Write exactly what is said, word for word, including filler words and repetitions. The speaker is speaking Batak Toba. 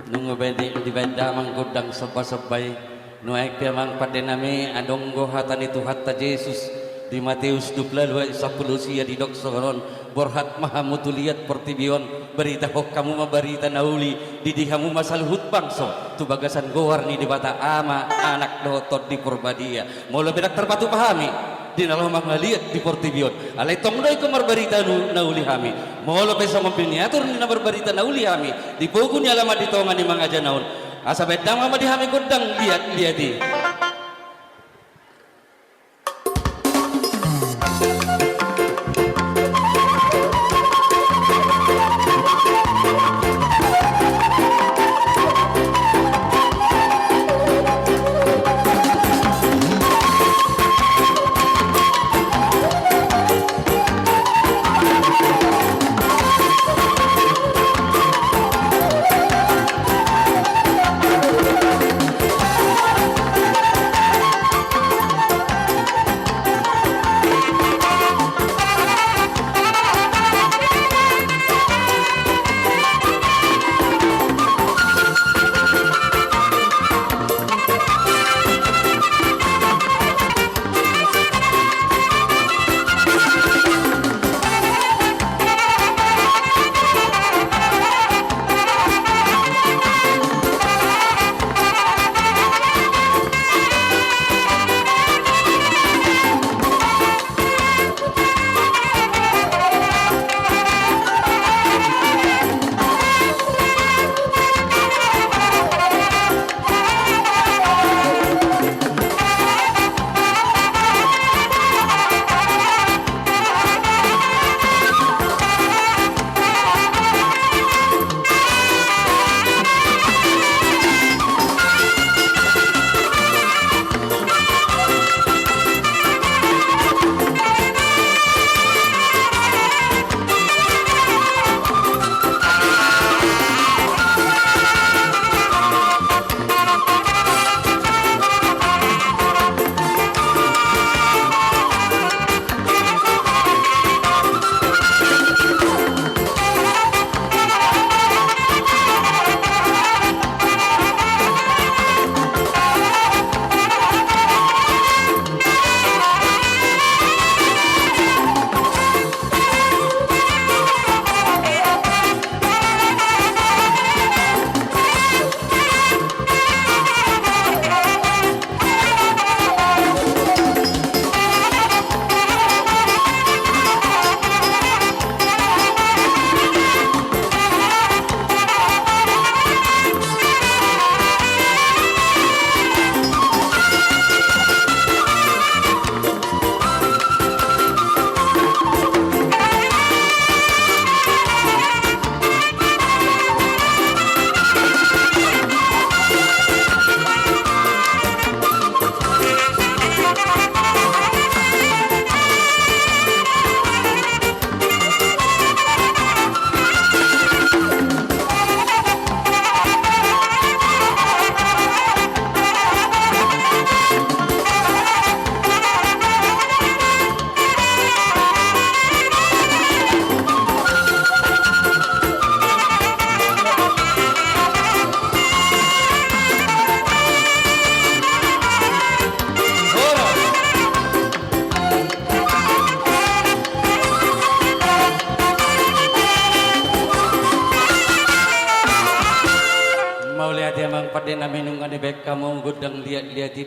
Nunga baen di, dibaen damang gondang sombasomba i. Nuaeng pe amang pande nami, adong do hata ni Tuhanta Jesus di Mateus dua pulu ualu ayat sampulu sia, didok songon on: Borhat ma hamu tu liat portibi on, baritahon hamu ma barita na uli, didi hamu ma saluhut bangso tu bagasan goar ni Debata Ama, Anak dohot Tondi Porbadia. Molo pe ndang tarpatupa hami di na laho mangaliat di portibi on, alai tong do ingkon marbarita na uli hami. Molo pe songon biniatur ni na marbarita na uli hami di pogu ni alaman di tonga ni mangajana on, asa baen damang ma di hami gondang liat-liat i. Mauliate amang pande nami, nunga dibaen hamu gondang liat-liat i.